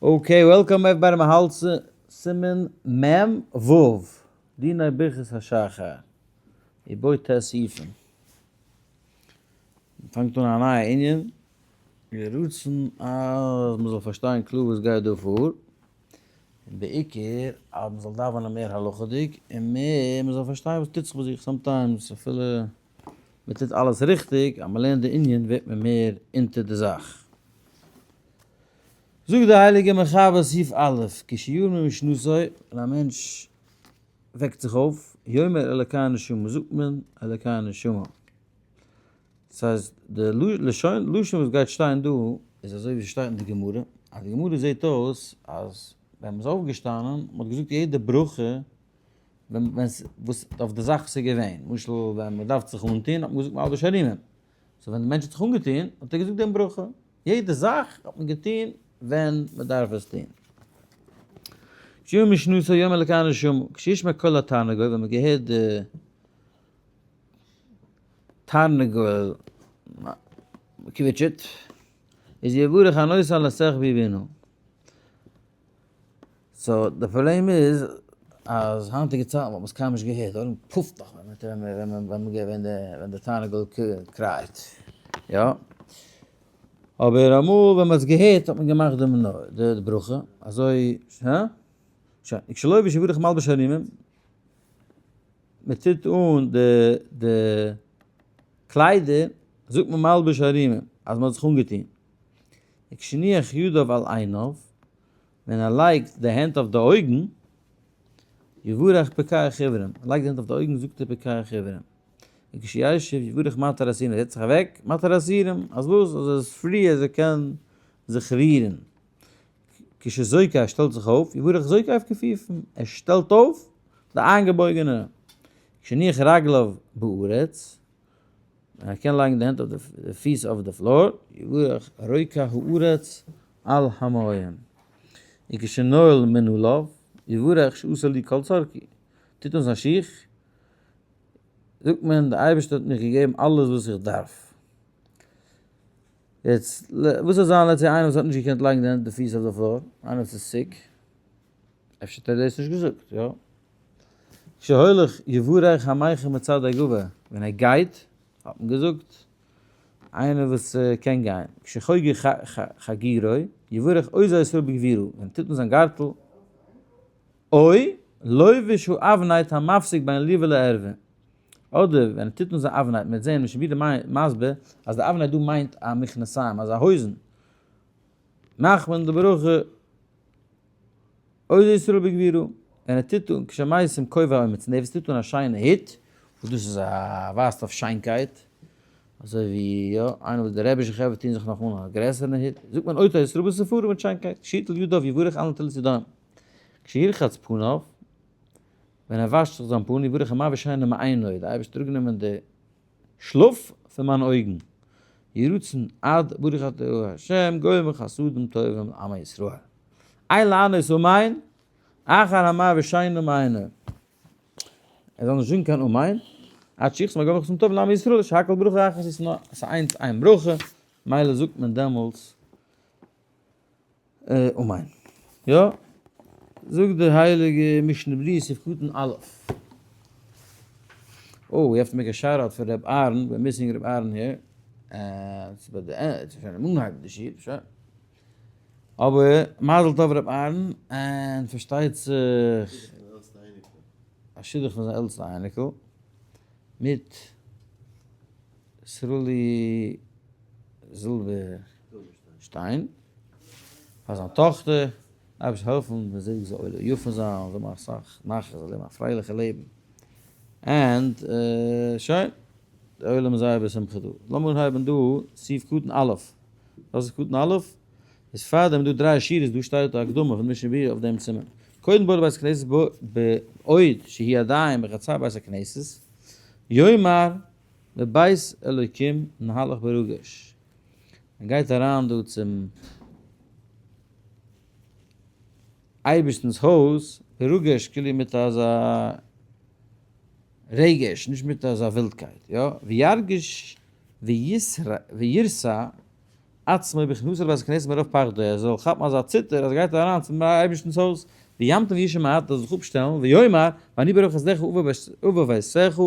Okay, welcome everybody, מ'האלט סימן מ ו, דיני ברכת השחר, ובו ט' סעיפים. מ'פאנגט אן א נייע ענין, יהי רצון אז מ'זאל פארשטיין קלאר וואס גייט דא פאר, און בעיקר אז מ'זאל דאווענען מער הלכה'דיג, און מער מ'זאל פארשטיין וואס טוט זיך ביי זיך, sometimes אפילו מ'טוט אלעס ריכטיג, אז מ'לערנט די ענין ווערט מען מער אונטער די זאך. זאגט דער הייליגער מחבר סעיף א', כשיעור ממשנתו, ווען א מענטש וועקט זיך אויף, יאמר אלקי נשמה, זאגט מען אלקי נשמה. דאס הייסט, די לשון לשון וואס גייט שטיין דא, איז אזוי ווי ס'שטייט אין די גמרא, אז די גמרא זעט אויס אז ווען מ'איז אויפגעשטאנען, מ'האט געזאגט יעדע ברכה ווען ווען וואס אויף די זאך וואס איז געווען, למשל ווען מ'דארף זיך אנטון האט מען געזאגט מלבש ערומים, so ווען די מענטש האט זיך אנגעטון האט ער געזאגט דעם ברכה, יעדע זאך האט מען געטון ווען מען דארף עס טון. כשיום משנתו יום אלקי נשמה, כשישמע קול התרנגול, ווען מען געהערט די תרנגול קוויטשעט, איז יברך הנותן לשכוי בינה. so די פראבלעם איז אז היינטיגע צייטן וואלט מען עס קיינמאל נישט געהערט, די עולם פאפט נאך ווען די תרנגול קרייט, יא. אבער אמאל ווען מען האט עס געהערט האט מען געמאכט די ברכה, אזוי, הא? שוין, וכשלובש יברך מלבש ערומים, מען טוט אן די קליידער, זאגט מען מלבש ערומים, אז מען האט זיך אנגעטון. וכשהניח ידיו על עיניו, ווען ער לייגט די הענט אויף די אויגן, יברך פוקח עיוורים, ער לייגט די הענט אויף די אויגן זאגט ער פוקח עיוורים. וכשישב יברך מתיר אסירים, ער זעצט זיך אוועק, מתיר אסירים, אז וואס? אז ער איז free אז ער קען זיך רירן. כשזוקף, ער שטעלט זיך אויף, יברך זוקף כפופים, ער שטעלט אויף די איינגעבויגענע. כשהניח רגליו בארץ, ווען ער קען לייגן די הענט אויף די פיס אויף די floor, יברך רוקע הארץ על המים, וכשנועל מנעליו, יברך שעשה לי כל צרכי, טוט אן זיין שיך, זאגט מען, די אייבערשטער האט מיך געגעבן אלעס וואס איך דארף. יעצט, וואס זאל זיין let's say איינער וואס האט נישט געקענט לייגן די הענט די פיס אויף די floor, איינער וואס איז sick, אפשר האט ער דאס נישט געזאגט, יא? כשהולך יברך המכין מצעדי גבר, ווען ער גייט, האט מען געזאגט, איינער וואס קען גיין, כשחוגר חגורו, יברך אוזר ישראל בגבורה, ווען ער טוט אן זיין גארטל, או לובש האבנט המפסיק בין לבה לערווה, אדער ווען ער טוט אן זיין אבנט, מ'וועט זען משנה ברורה מסביר אז די אבנט דא מיינט א מכנסיים, אזא הויזן, מאכט מען די ברכה אוזר ישראל בגבורה, ווען ער טוט אן כשמשים כובע האומץ, און דער וואס טוט אן א שיינע הוט, וואס דאס איז א ווייזט אויף שיינקייט, אזוי ווי יא, איינער וואס די רעבישע חברה טוען זיך נאך אן א גרעסערן הוט, זאגט מען עוטה ישראל בתפארה מיט שיינקייט, כשיטול ידיו יברך על נטילת ידיים, כשירחץ פניו, ווען ער וואשט זיך זיין פנים, יברך המעביר שינה מעיני, די אייבערשטער האט אראפגענומען די שלאף פון מיינע אויגן, יהי רצון עד ברוך אתה ה' גומל חסדים טובים לעמו ישראל. אין לענות אמן, אחר המעביר שינה מעיני. ער זאל נישט זאגן קיין אמן, עד שיחתום הגומל חסדים טובים לעמו ישראל, שהכל ברכה אחת איז נאר ס'איינס איין ברכה, מילא זאגט מען דעמאלטס אמן. יא, זאגט די הייליגע משנה ברורה סעיף קטן א'. Oh, we have to make a shout out פאר ר' אהרן, we're missing ר' אהרן here. ס'איז ביי די end, ס'איז שוין אנגעהויבן די שיעור, שוין. אבער מזל טוב ר' אהרן, און פארשטייט זיך א שידוך פון זיין עלטסטע אייניקל, מיט סרולי זילבערשטיין. פאר זיין טאכטער, אייבערשטער העלפן מען זאל זיך עולה יפה זיין, זאל האבן אסאך נחת, זאל לעבן א פרייליכע לעבן, and שוין, די עולם איז זייער בשמחה דא. לאמיר אנהייבן דא סעיף קטן א', וואס איז קטן א'? איז פארדעם דא דריי שורות, דא שטייט א הקדמה פון משנה ברורה אויף דעם סימן. קודם בא לבית הכנסת בעוד שהיא עדיין בחצר בית הכנסת, יאמר לבית אלוקים נהלך ברגש. מען גייט אריין דא צום אייבערשטנ'ס הויז ברגש כאילו מיט אזא רגש, נישט מיט אזא ווילדקייט, יא, וירגיש וירתע. עצמו בכניסתו לבית הכנסת מרוב פחדו, ער זאל כאפן אזא ציטער אז ער גייט אריין צום אייבערשטנ'ס הויז, וימתין וישהה מעט, ער זאל זיך אפשטעלן, ויאמר, ואני ברוב חסדך אבוא ביתך,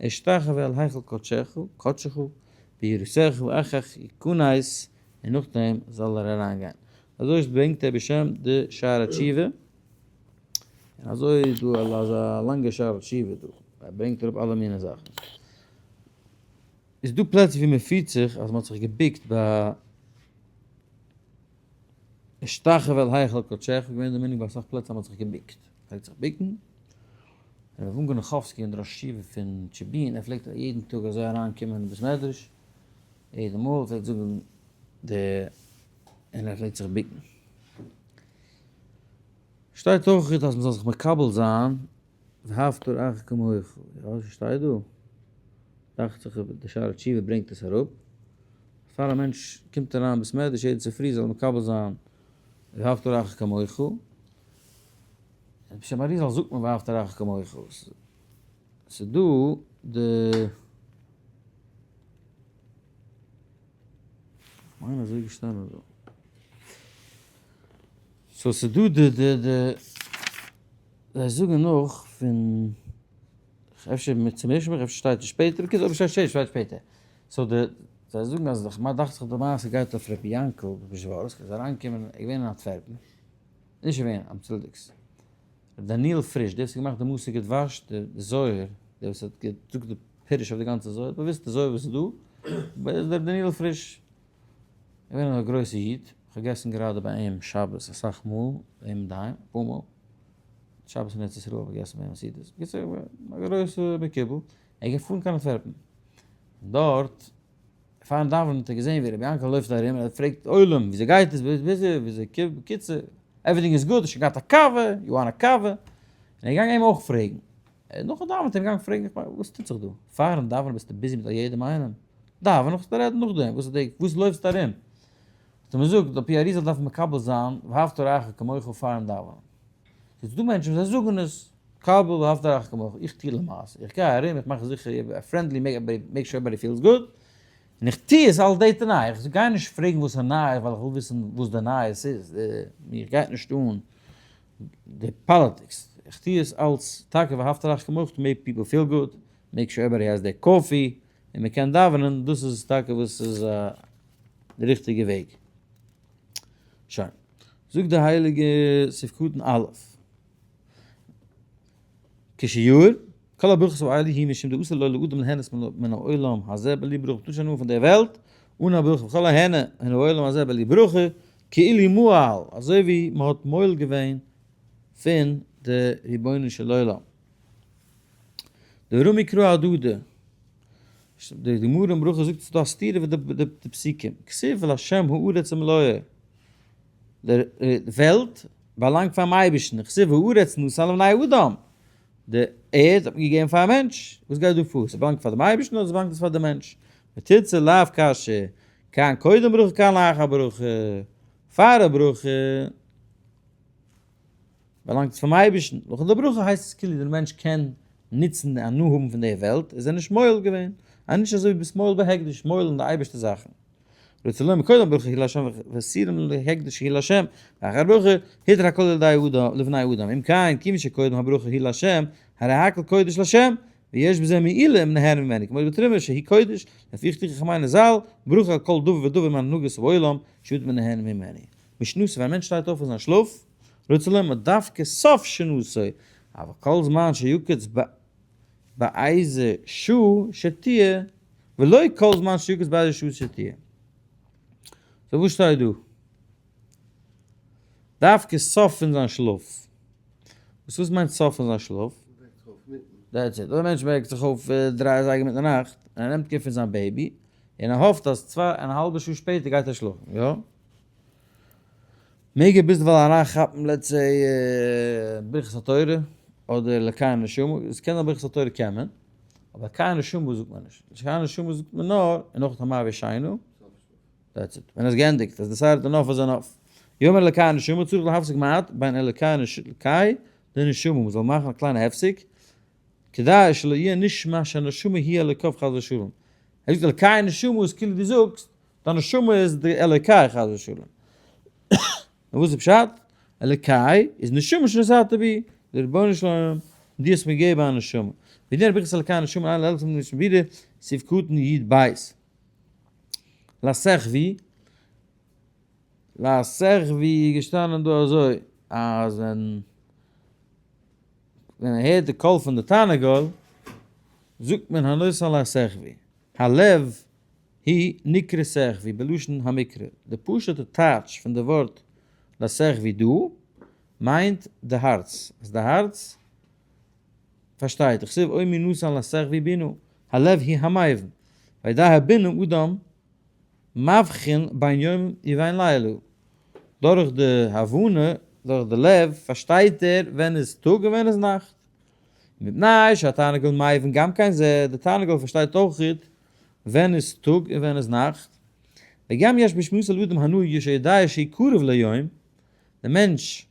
אשתחוה אל היכל קדשך, קדשך, ביראתך ואחר כך יכנס, און נאכדעם זאל ער אריינגיין. אזוי ברענגט ער בשם די שערי תשובה, און אזוי איז דא אזא לאנגע שערי תשובה דא, ער ברענגט אראפ אלע מיני זאכן. איז דא פלעצער ווי מען פירט זיך אז מען האט זיך געביקט ביי אשתחוה אל היכל קדשך, געווען די מנהג ביי אסאך פלעצער אז מען האט זיך געביקט, מען פלעגט זיך ביקן, ר' אברהם גענאכאווסקי און דער ראש ישיבה פון טשעבין ער פלעגט יעדן טאג אזוי אריין קומען אין בית מדרש, יעדע מאל פלעגט זאגן די און ער פלעגט זיך ביקן. שטייט אויך אז מען זאל זיך מקבל זיין ואהבת לרעך כמוך, יא ס'שטייט דא, דאכט זיך די שערי תשובה ברענגט עס אראפ, פאר א מענטש קומט אריין אין בית מדרש יעדן צופרי זאל ער מקבל זיין ואהבת לרעך כמוך, בשם אריזל זאגט מען ואהבת לרעך כמוך, ס'דא די. כ'מיין אזוי געשטאנען דא. so ס'דא די די די זיי זאגן נאך פון אפשר צומיש מיך אפשר שטייט עס שפעטער בקיצור אויב שטייט שטייט שפעטער so די זיי זאגן אז כ'מיין דאכט זיך די מעשה גייט אויף רבי יענקל פשעווארסק איז אריינגעקומען ער איז געווען אין אנטווערפן נישט געווען אנטשולדיגטס רבי דניאל פריש דער וואס האט געמאכט די מתוק דבש די זוהר דער וואס האט געזאגט די פירוש אויף די גאנצע זוהר באוויסטע זוהר וואס איז דא איז דער דניאל פריש געווען א גרויסע איד, איך האב געגעסן גראדע ביי אים שבת אסאך מאל, ביי אים אינדערהיים, אפאר מאל, שבת אין ארץ ישראל האב איך געגעסן ביי אים א סעודה, בקיצור א גרויסע מקובל, ער איז געפארן קיין אנטווערפן, דארט פארן דאווענען האט ער געזען ווי רבי יענקל לויפט ארום און ער פרעגט עולם וויאזוי גייט עס, וויאזוי, בקיצור, everything is good, האסט שוין געהאט א קאווע, you want א קאווע, און ער איז געגאנגען אים אויך פרעגן, נאכן דאווענען האט ער אים געגאנגען פרעגן, איך מיין וואס טוט זיך דא, פארן דאווענען ביסטו busy מיט א יעדעם איינעם, דאווען נאך רעדן נאכדעם, וואס איז די, וואס לויפסטו ארום? האט ער מיר געזאגט, על פי אריזל דארף מען מקבל זיין ואהבת לרעך כמוך פארן דאווענען. ס'איז דא מענטשן וואס זיי זאגן עס, קבל ואהבת לרעך כמוך, איך טו למעשה, איך גיי ארום, איך מאך זיכער friendly, make sure everybody feels good, און איך טו עס על די תנאי, איך גיי נישט פרעגן וואס איז נייעס ווייל איך וויל וויסן וואס די נייעס איז, מיר גייט נישט אן די politics, איך טו עס אלס טאקע ואהבת לרעך כמוך to make people feel good, make sure everybody has their coffee, און מען קען דאווענען, דאס איז טאקע וואס איז די ריכטיגע וועג. שוין. זאגט די הייליגע סעיף קטן א', כשיעור, כל הברכות האלה היא משום דאסור לו לאדם ליהנות מן העולם הזה בלי ברכה, מ'טאר נישט הנאה פון דער וועלט אן א ברכה, וכל ההנה מן העולם הזה בלי ברכה, כאילו מעל, אזוי ווי מען האט מועל געווען פון די רבונו של עולם. דרמי קרא הדדי, די גמרא אין ברכות זאגט ס'איז דא א סתירה פון די פסוקים, כתיב לה' הארץ ומלואה, די וועלט באלאנגט פאר'ן אייבערשטן, כתיב הארץ נתן לבני אדם, די ערד האט מען געגעבן פאר א מענטש, וואס גייט דא פאר? ס'באלאנגט פאר דעם אייבערשטן אדער ס'באלאנגט עס פאר די מענטש? ותמצא לאו קשיא, כאן קודם ברכה כאן לאחר ברכה, פאר א ברכה באלאנגט עס פאר'ן אייבערשטן, נאך די ברכה הייסט עס כאילו דער מענטש קען נוצן די הנאה האבן פון די וועלט, איז ער נישט מועל געווען, אז נישט אזוי ווי ביסט מועל בהקדש, מועל אין די אייבערשטע זאכן. רוצה לומר קודם ברכה היא לה' ואסורים להקדש היא לה', ואחר ברכה הותר הכל לידי אדם לבני אדם, אם כן כיוון שקודם הברכה היא לה' הרי הכל קודש לה', ויש בזה מעילה אם נהנה ממנו, כמו בתרומה שהיא קודש, לפיכך חכמינו ז"ל, ברכה על כל דבר ודבר מהנהגות העולם, שאדם נהנה ממנו. משנתו ווען א מענטש שטייט אויף פון זיין שלאף, רוצה לומר דווקא סוף שנתו, אבל כל זמן שיקוץ באיזה שעה שתהיה, ולא כל זמן שיקוץ באיזה שעה שתהיה. so וואס שטייט דא? דווקא סוף פון זיין שלאף. וואס וואס מיינט סוף פון זיין שלאף? that's it. אויב א מענטש וועקט זיך אויף דריי אזייגער מיטן נאכט, און ער נעמט care פון זיין baby, און ער האפט אז צוויי און א האלבע שעה שפעטער גייט ער שלאפן, יא? מעג ער ביזדערווייל אריינכאפן let's say ברכת התורה אדער אלקי נשמה, עס קען זיין ברכת התורה קען מען, אבער אלקי נשמה זאגט מען נישט, אלקי נשמה זאגט מען נאר און נאך המעביר שינה, that's it, ווען עס געענדיגט, אז decided enough is enough. יאמר אלקי נשמה צריך להפסיק מעט בין אלקי אלקי לנשמה, מען זאל מאכן א קליינע הפסק, כדי שלא יהיה נשמע שהנשמה היא אלוקיו חס ושלום. ער זאגט אלקי נשמה איז כאילו דו זאגסט. דיין נשמה איז די אלוקי חס ושלום. און וואס איז פשט? אלוקי איז נשמה שנתת בי, דער רבונו של עולם, דו האסט מיר געגעבן א נשמה. וידען ברכת אלוקי נשמה אין לאלקים נשמה בידה, סעיף קטן י ב. לסך ווי, לסך ווי איז געשטאנען דא אזוי, אז ווען ווען ער הערט די קול פון די תרנגול, זאגט מען הנותן לסך ווי, הלב היא נקרא סחבי בלשון המקרא, די פשוט'ע טייטש פון די ווארט לסחבי דא מיינט די הארץ, אז די הארץ פארשטייט, דכתיב אוי מי נתן לסחבי בינה, הלב היא המבין, וידע הבינה אדם מבחין בין יום ובין לילה, דורך די הבנה, דורך די לב, פארשטייט ער ווען איז טאג און ווען איז נאכט. מפני שהתרנגול מבין גם כן זה, די תרנגול פארשטייט אויך ווען איז טאג און ווען איז נאכט, וגם יש בשמיעתו לאדם הנאה שיודע שהוא קרוב ליום, די מענטש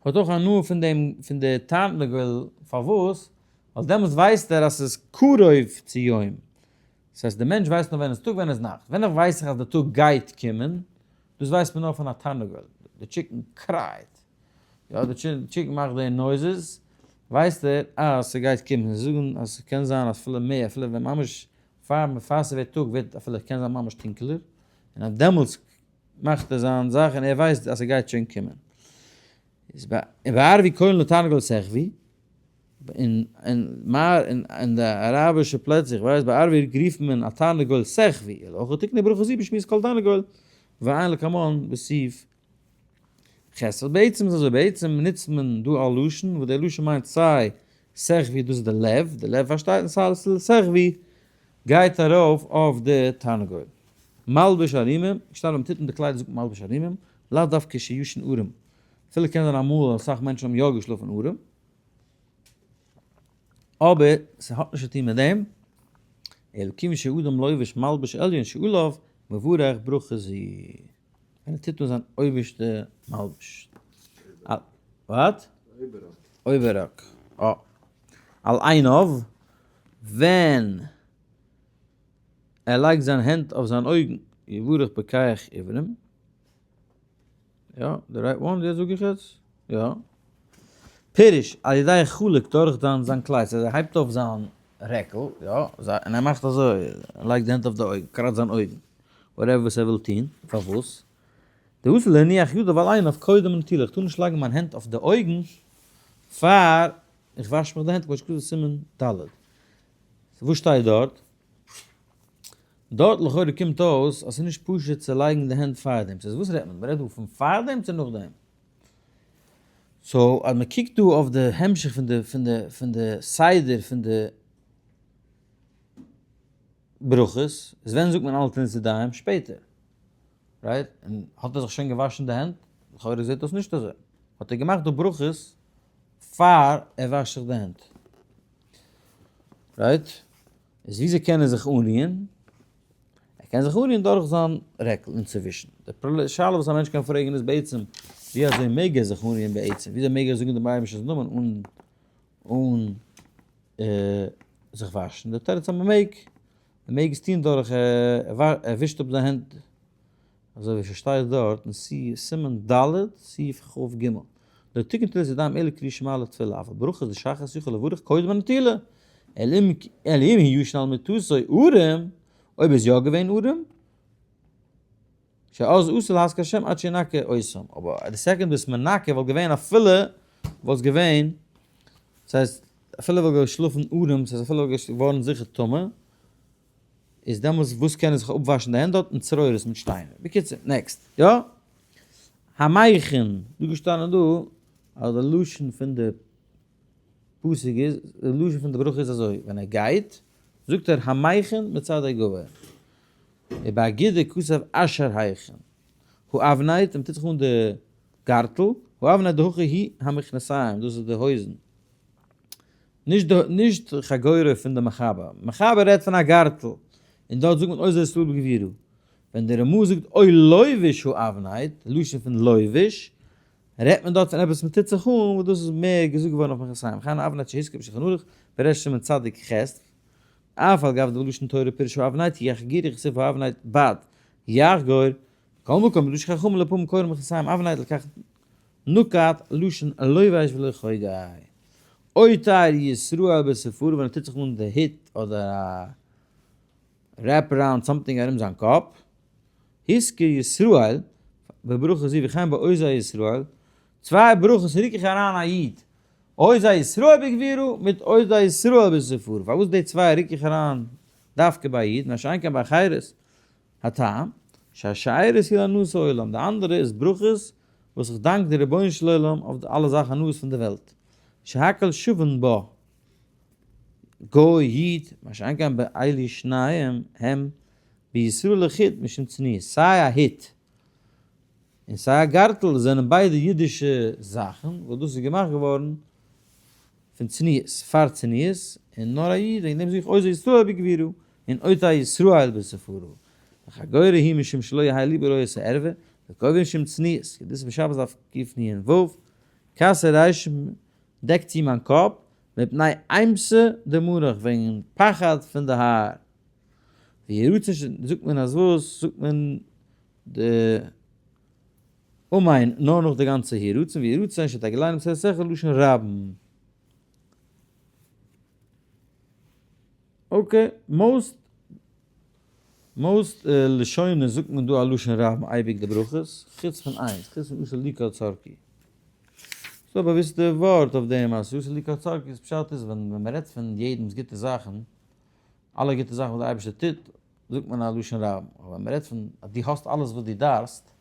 האט אויך הנאה פון דעם פון די תרנגול, פארוואס? ווייל דעמאלטס ווייסט ער אז ס'איז קרוב צו יום, דאס הייסט די מענטש ווייסט נאר ווען איז טאג ווען איז נאכט, ווען ווייס איך אז די טאג גייט קומען, דאס ווייסט מען נאר פון א תרנגול, די chicken קרייט, יא די chicken מאכט די noises, ווייסט ער אז ס'גייט קומען, זיי זאגן אז ס'קען זיין אפילו מער, אפילו ווען ממש פאר פאר ס'ווערט טאג ווערט אפילו קען זיין ממש טונקעלער, און אז דעמאלטס מאכט ער זיין זאך און ער ווייסט אז ס'גייט שוין קומען. איז בערבי קורין לתרנגול סחבי, אין אין די אראבישע פלעצער, איך ווייס בערבי רופט מען א תרנגול סחבי, אלא הכא תקנו ברכה זו בשמיעת קול תרנגול, ועיין לקמן בסעיף חסד. בעצם איז אזוי, בעצם נוצט מען דא א לשון, וואס דער לשון מיינט סיי סחבי דאס איז די לב, די לב פארשטייט, און סיי סחבי גייט ארויף אויף די תרנגול. מלבוש ערומים, שטייט ביים טיטן די קליידער זאגט מען מלבוש ערומים, לאו דווקא שישן ערום, אפילו קען זיין אמאל אסאך מענטשן האבן יא געשלאפן ערום, אבער ס'האט נישט צו טון מיט דעם, אלא כיוון שאדם לובש מלבוש עליון שעליו מברך ברכה זו, ווען ער טוט אן זיין אויבערשטע מלבוש. What? אויבערראק. אה. על עיניו, ווען ער לייגט זיין הענט אויף זיין אויגן, יברך פקח עיוורים. יא, די right one, ווי זאג איך יעצט? יא. פירוש, על ידי חלוק דורך דיין זיין קלייד, ס'הייסט ער הייבט אויף זיין רעקל, יא, און ער מאכט אזוי, ער לייגט די הענט אויף די אויגן, קראצט זיין אויגן, whatever וואס ער וויל טון, פארוואס? דאסור להניח ידיו על עיניו קודם נטילה, איך טאר נישט לייגן מיין הענט אויף די אויגן פאר איך וואש מיך די הענט, כמו שכתוב סימן ד'. וואס שטייט דארט? דארט לכאורה קומט אויס אז ס'איז נישט פשוט צו לייגן די הענט פארדעם, ס'איז וואס רעדט מען? מ'רעדט דא פון פארדעם צו נאכדעם? so אז מ'קוקט דא אויף די המשך פון די פון די פון די סדר פון די ברכות, איז ווען זאגט מען על נטילת ידיים? שפעטער, right? און האט ער זיך שוין געוואשן די הענט? לכאורה זעט אויס נישט אזוי. האט ער געמאכט די ברכות פאר ער וואשט זיך די הענט, right? איז וויאזוי קען ער זיך אנרירן? ער קען זיך אנרירן דורך זיין רעקל אינצווישן. די שאלה וואס א מענטש קען פרעגן איז בעצם, ווי אזוי מעג ער זיך אנרירן בעצם? וויאזוי מעג ער זאגן דעם אייבערשטנ'ס נאמען אן אן זיך וואשן? די תירוץ אז מען מעג. מען מעג עס טון דורך ער ווישט אפ די הענט אזוי ווי ס'שטייט דארט אין סימן ד' סעיף כ"ג, לא תקן נטילת ידיים אלא קריאת שמע לתפילה, אבל ברכות דשחרית יכול לברך קודם הנטילה, אלא אם הוא ישן על מיטתו ערום, אויב איז יא געווען ערום, שאז אסור להזכיר השם עד שינקה אותם, אבער די second ביסט מנקה וואלט געווען אפילו וואלסט געווען, ס'הייסט אפילו וואלט געשלאפן ערום, ס'הייסט אפילו וואלט געווארן זיכער טמא, איז דעמאלטס וואס קען ער זיך אפוואשן די הענט דארט אין צרורות מיט שטיינער. בקיצור, next. יא? המכין, דא געשטאנען דא אז די לשון פון די פסוק איז, די לשון פון די ברכה איז אזוי, ווען ער גייט, זאגט ער המכין מצד הגבר. ובאגודה כתב אשר הכין. האבנט, און מ'טוט זיך אן די גארטל, האבנט דהכא היא המכנסיים, דאס איז די הויזן. נישט די נישט חגורה פון די מחבר, מחבר רעדט פון א גארטל, און דארט זאגט מען אוזר ישראל בגבירו, ווען די רמא זאגט אוי לובש האבנט, לשון פון לובש, רעדט מען דארט פון עפעס מען טוט זיך אן, וואס דאס איז מער געזאגט געווארן אויף מכנסיים, וכן האבנט שהזכיר בשולחן ערוך, בריש סימן צדיק ח'. אף על גב דבלשון תורה פירשו אבנט יחגירו כתיב האבנט בד יחגור, מכל מקום בלשון חכמים לפעמים קוראים מכנסיים אבנט לכך נקט לשון לובש ולא חוגר. עוטר ישראל בתפארה ווען ער טוט זיך אן די הוט אדער א wrap around something ארום זיין קאפ, הזכיר ישראל בברכה זו וכן בעוזי ישראל, צוויי ברכות רוק איך אריין א איד, עוזי ישראל בגבורה מיט עוזי ישראל בתפארה, פארוואס די צוויי רוק איך אריין דווקא ביי א איד, מה שאין כן ביי חירות, הטעם, שהשארית היא להנאת העולם, די אנדערע איז ברכות וואס איך דאנק די רבונו של עולם אויף די אלע זאכן הנאות פון די וועלט, שהכל שווין בה, גוי, איד, מה שאין כן באלו שניהם הם בישראל לחוד משום צניעות, סיי א הוט און סיי א גארטל זענען ביידע אידישע זאכן וואס דאס איז געמאכט געווארן פון צניעות, פאר צניעות, און נאר א איד, וועגן דעם זאג איך עוזר ישראל בגבורה און עוטר ישראל בתפארה, וחגורה היא משום שלא יהא ליבו רואה את הערווה, וכובע משום צניעות, כי דאס איז בשבת דף קנ"ו, כסה ראשי דעקט צו מיין קאפ, מפני אימתא דמרח וועגן פחד פון די האר. ויהי רצון ש זאגט מען אז וואס זאגט מען די אמן נאר נאך די גאנצע יהי רצון ויהי רצון שתגלנו בתורתך לשון רבים. okay, most most לשונות זאגט מען דא א לשון רבים אייביג די ברכות, חוץ פון איינס, חוץ פון עשה לי כל צרכי. ס'דא א באוויסטע ווארט אויף דעם אז עשה לי כל צרכי איז פשט איז ווען מ'רעדט פון יעדעמ'ס גוטע זאכן, אלע גוטע זאכן וואס דער אייבערשטער טוט, זאגט מען א לשון רבים, אבער ווען מ'רעדט פון אז דו האסט אלעס וואס דו דארפסט,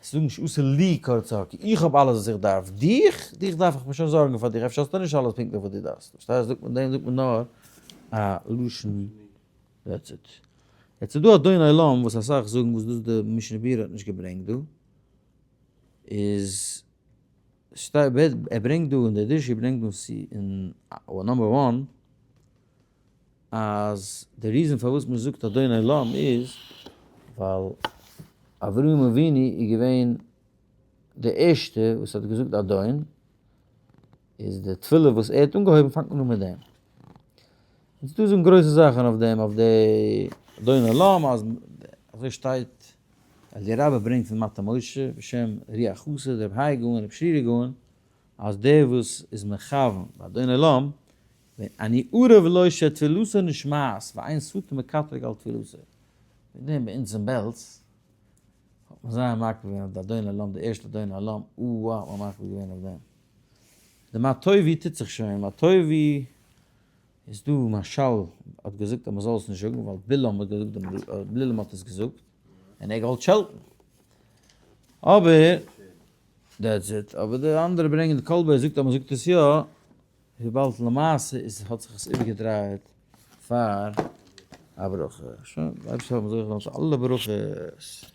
זאג נישט עשה לי כל צרכי, איך האב אלעס וואס איך דארף, דיך? דיך דארף איך מיר שוין זארגן פאר דיך, אפשר האסטו נישט אלעס פונקטליך וואס דו דארפסט, פארשטייסט? זאגט מען דעם זאגט מען נאר א לשון that's it. יעצט איז דא אדון עולם וואס אסאך זאגן וואס דאס די משנה ברורה האט נישט געברענגט דא, איז שטייט ער ברענגט דא אין די דרשו ברענגט דא אין number one אז די reason פארוואס מען זאגט אדון עולם איז ווייל אברהם אבינו איז געווען די ערשטע וואס האט געזאגט אדון, איז די תפילה וואס ער האט אנגעהויבן פאנגט מען אן מיט דעם. און ס'דא זאגן גרויסע זאכן אויף דעם אויף די אדון עולם אז אזוי שטייט אז די רבי ברענגט פון מטה משה בשם רי החסיד רבי האי גאון רבי שרירא גאון אז דער וואס איז מכוון באדון עולם ואני ערב לו שתפילתו נשמעת ואין שטן מקטרג על תפילתו. וועגן דעם ביי אונז אין בעלז האט מען זייער מקפיד געווען אויף די אדון עולם, די ערשטע אדון עולם, אוה האט מען מקפיד געווען אויף דעם. די מה טובו טוט זיך שוין, מה טובו איז דא משל האט געזאגט אז מען זאל עס נישט זאגן ווייל בלעם האט געזאגט דעם בלעם האט עס געזאגט און ער האט געוואלט שעלטן. אבער that's it, אבער די אנדערע ברענגען די כל בו זאגט אז מען זאגט עס יא, וויבאלד למעשה איז האט זיך עס איבערגעדרייעט פאר א ברכה. שוין, די אייבערשטער זאל זוכה זיין צו אלע ברכות.